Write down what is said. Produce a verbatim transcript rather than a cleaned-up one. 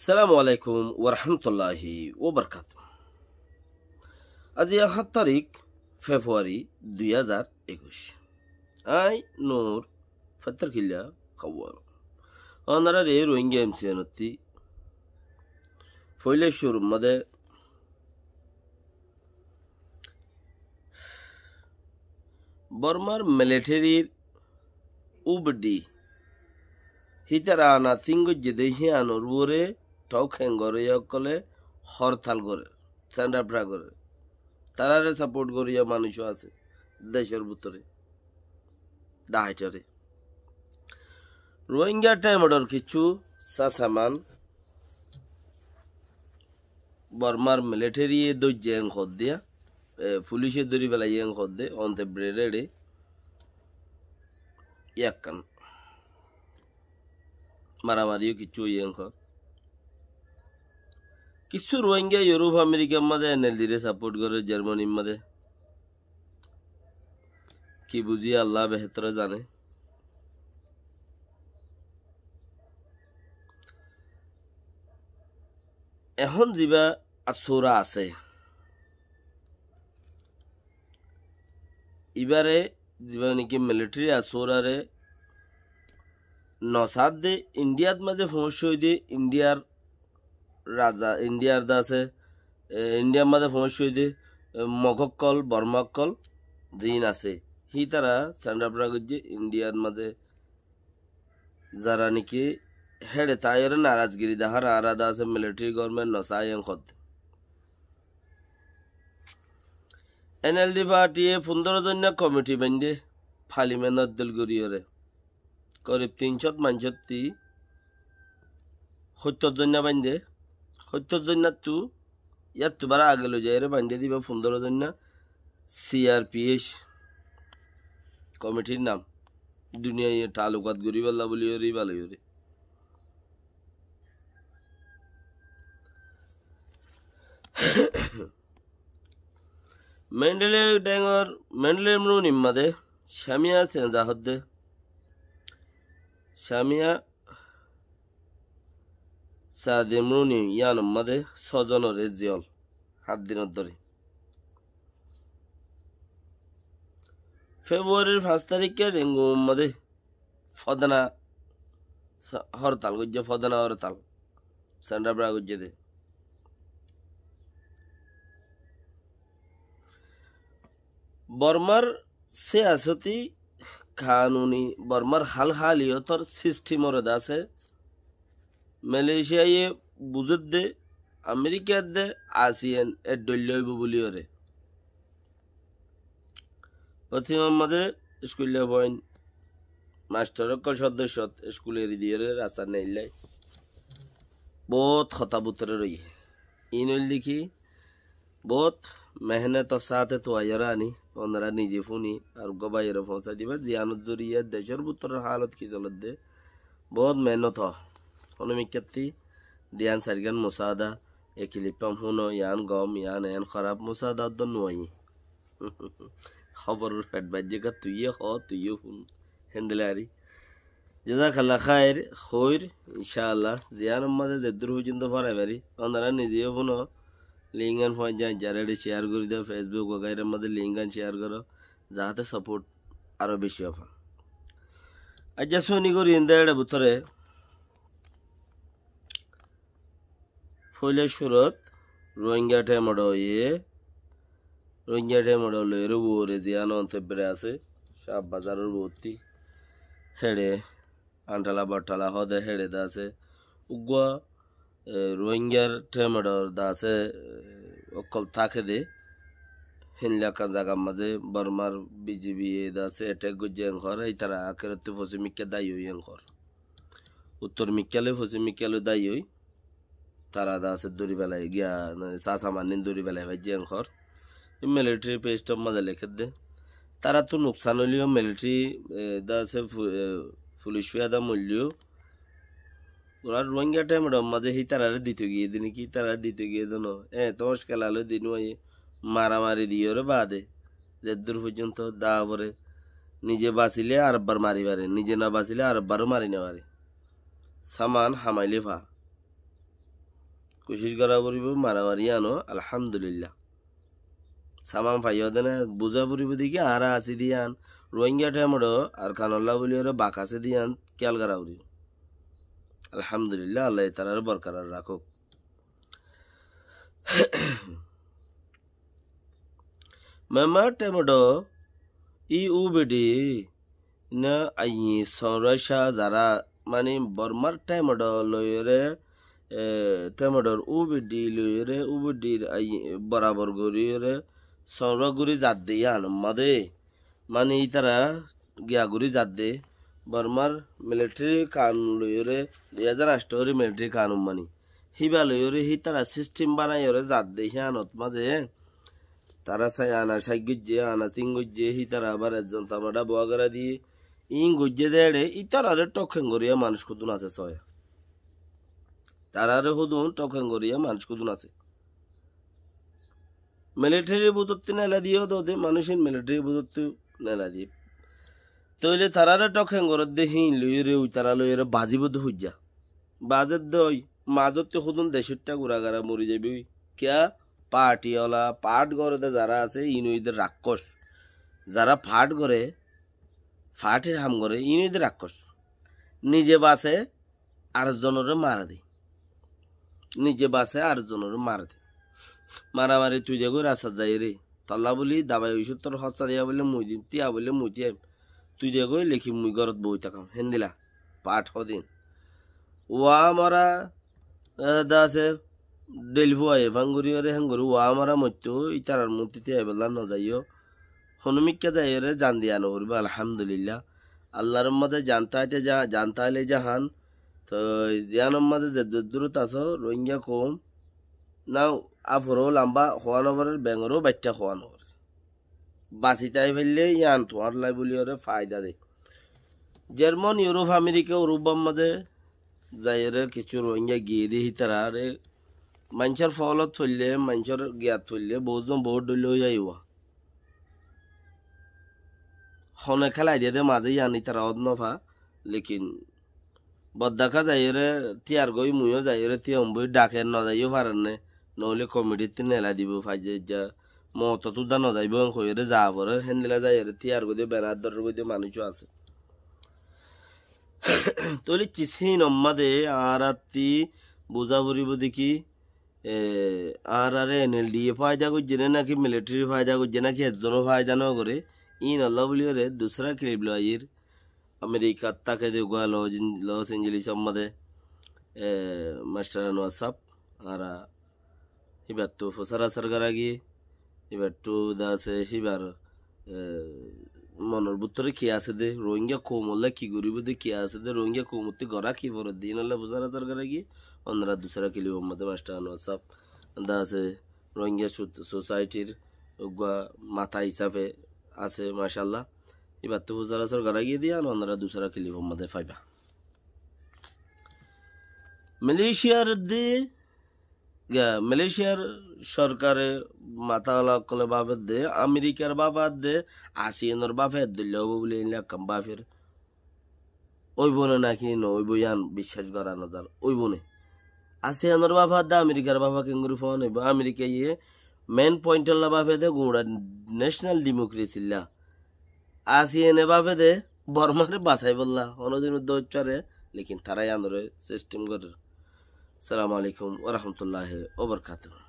Assalamu alaikum wa rahmatullahi wa barakatuhu. Aijja háñt tarík February dui házar ekuic. Añí Nur Fattar Killa Kawal. Ónarare Rohingya M C N ottú foila cúrur mazé Bormar militerir ubedi hítara ana thing goijjé de híanor uore thók heng goróya ókkole hortal gorér, stand up gorér. Tarare support goróya manúic ó asé decór bútore, dhahaitóre. Rohingya Temedor kissú sasaman Bormar military ye dóijje en hoódde, e, fulice dóri felaiyé en hoódde, onte brerere ekkán maramari yó kissú óiye en hoór. Kissú Rohingya Europe, Amerikar mazé N L D re support gorér, Germanir mazé. Ki buzí Allah behétore zane. Ehón ziba asura asé, ibare ziba niki military asurare nosaádde Indiyat mazé foóñsoi de Indiyar raza, Indiyar de asé, e, Indiyar mazé foóñsoi de, e, Mog ókkol, Borma ókkol ziín asé. Hítara stand up goijjé Indiyar mazé zara niki héçe táiyore narazgiri dahár, añára de asé military government nosaá en hoódde. N L D party ye fundoro zoinna komiti baindé, parliament ot dil goríyore. Korib tin cót maincótti hóittor zoinna baindé, hóittor zoinnattú yáttu bara age loi zaiyóre baindé diba fundoro zoinna C R P H komitir nam. Duniyaiye talukat goríballa buliyóre íba loiyóre. Mendele Dengor, Mendele Mrunir mazé Samiya Senza hoódde, Samiya Sade Mruni yíanor mazé só zonore ziyol háñt dinor dóri. Februarir fañs taríkke Rengun mazé fodana sa-, hortal goijjé, fodana hortal. Sandra bra goijjé de. Bormar siyasoti kanuni, Bormar hál haliyotor sistem ore de asé. Malaysia ye buzédde, Amerika edde, ASEAN e dhoillá óibo buliyóre. Fotimar mazé iskulla foin mastor ókkol soddoccot iskul eri diyóre rasta neillai. Bout hotá bútore roiyé. Iín óilde ki, bout mehénetor sáte tuaiyóre aní, onora nize fúni, ar uggwá báiyore foóñsai diba, ziyánor zoriya decór bútoror hálot ki solédde, bout mehénot ó. Honó mikkátti diyan sairgán musaada, e kilippan fúno, yián gom, yián eén hóraf, musaada uddúa nuaiyí. Hóboror feṭ baijjé ká, tuiyé hoó, tuiyé fún. Héndilla ari. Jazakallah khair, hoir, incállah, ziyánor mazé zeddúr foijjonto forai fari, onora nize yó fúno, link gán foóñs zai, zaré share gorí do, Facebook wagairar mazé link gán share goró, zaháte support aró beci óibo. Aijja sóni gorí ende éçe bútore, foila cúrut Rohingya Temedor ye, Rohingya Temedor loiyóre uore ziyán ontebbere asé, Shah Bazaror uottí, héçe Antala Bortala hoó de héçe de asé. Uggwá, e, Rohingyar Temedor de asé, e, ókkol táke de, héndilla ekkán zagar mazé Bormar B G B ye de asé attack goijjé en hoór, ítara akérottú fosimikká dái ói en hoór. Uttor mikká loi fosim mikká loi dái ói, tara de asé dóri felai giya, sasa mannin dóri felai faijjé en hoór. Military page or mazé lekédde. Tarattú nuksan óileyo military, e, de asé fu-, e, fulic fiyada moilleyó, Ura Rohingya thaimodor mazé hítararé dito giyé de né ki, hítararé dito giyé de no. E, toóñs kelal ói de no aiyé. Maramari diyóre baade, zeddúr foijjonto daa foré, nize basilé arekbar mari fare, nize no basilé arekbaró mari no fare. Saman hamailé fa. Kucíc gora foribó maramari yíano, alhamdulillah. Saman faiyó de né, buza foribó de ki, añára así de yían, Rohingya thaimodor Arkanolla buli ore bak asé de yían, kéyal gora foribó. Alhamdulillah, Allah tararé borkarar rakók. Myanmar thaimodor, E U B D, iín aiyí Sonraica zará, mani Bormar thaimodor loiyóre, e, thaimodor U B D loiyóre, U B D r aiyí borabor goríyóre, Sonra gorí zadde yían mazé. Mani ítara giya gorí zadde, Bormar militeri kanun loiyóre, dui házar añctó militeri kanun mani. Híba loiyóre hítara sistem banaiyóre zadde híyanot mazé. Tará sai ana sai goijjé, ana sin goijjé, hítara abar ezzon tamada boa gora diyé. Iín goijjé de eçe, ítararé thok héng goríya manúic hodún asé soóya. Tararé hodún thok héng goríya manúic hodún asé. Militeri bútottu nela diyé dóde, manúic ín militeri bútottu nela diyé. Tóile tararé thok héng gorédde híin loiyóre, uitará loiyóre bazibó de hoijja. Bazedde ói, mazótte hodún decóitta gura gara mori zaibói. Kiyá? Parti ola, part goré de zará asé, iín óiye de rakkoc. Zará part goré, partir ham goré, iín óiye de rakkoc. Nize basé, ar zonoré mare de. Nize basé, ar zonoré mare de. Maramari tui degói rastat zaiyóre. Tolla buli dabai oicúttor hóssa diya buli mui dim, tiya buli mui tiyam. Tui degói lekin mui górot boi tákam. Héndila. Part hodin. Wa mora, e, dase, dhelfua efang gorí ore hén gorí wa mora moitto, ítarar mutti tiya bella no zaiyó. Honó mikká zaiyóre zan diya no foribó, alhamdulillah. Allar mazé zan táite za-, zan táile zahan, toi ziyanor mazé ze du-, durot asó, Rohingya koum, na afuro lamba hoá no forer, bengoró baitta hoá no forer. Basi tái faille yián tuáñr lai buli ore faida de. Jerman, Europe, America, Europe mazé zaiyóre kissú Rohingya giyé de hítara re maincór foolot foille, maincór giyat foille, bout zon bout dhoilla ói aiyé. Hone kélai diye de mazé yián ítara ót no fa, lekin Boddaká zaiyóre tíyar goi, muiyó zaiyóre tíyar goi, dhake no zaiyó farer né, noóile komitittú nela dibou, faijja ijja, mootot údda no zaibóu en hoiyóre za forer, héndila zaiyóre tíyar goi de, benar dórer goi de manúic ó asé. Tóile cis híin omma de añárattí buzá foribóu de ki, e, añáráre N L D ye faida goijjé né náki militeri faida goijjé náki ezzonó faida no goré, híin olla buli ore dusra kilip loi aiyír. Amerikat táke de uggúa Los, Los Angeles or mazé, e, mastar Anwar sáb, añára híbattu fusár asár gorá giyé, híbattu de asé híbar, e, monor bútore ki asé de, Rohingya koumolla ki goríbou de, ki asé de, Rohingya koumottú gorá ki foredde, híinolla fusár asár gorá giyé, onora dusra kilip or mazé mastar Anwar sáb de asé, Rohingya so-, sosaitir uggúa mata hísafe asé, macállah. Íbattú fusár asár gorá giyé de, yián onora dusra kilip or mazé faiba. Malaysiar de, ga, Malaysiar sorkare mata ola ókkole báfer de, Amerikar báfer de, Asiyanor báfer de, lobo buli einle ekkán báfer. Óibou né náki no óibou yián biccác gorá no zar, óibou né. Asiyanor báfa de Amerikar báfa keéngorí fúan óibou? Amerikaye mein pointolla báfe de guñça necenal dimokresilla. Asiyane báfe de Bormare basaibólla, honódin údda óit fare, lekin tará yiánoré sistem gorér. Assalamu alaikum wa rahmatullahi wa barakatuhu.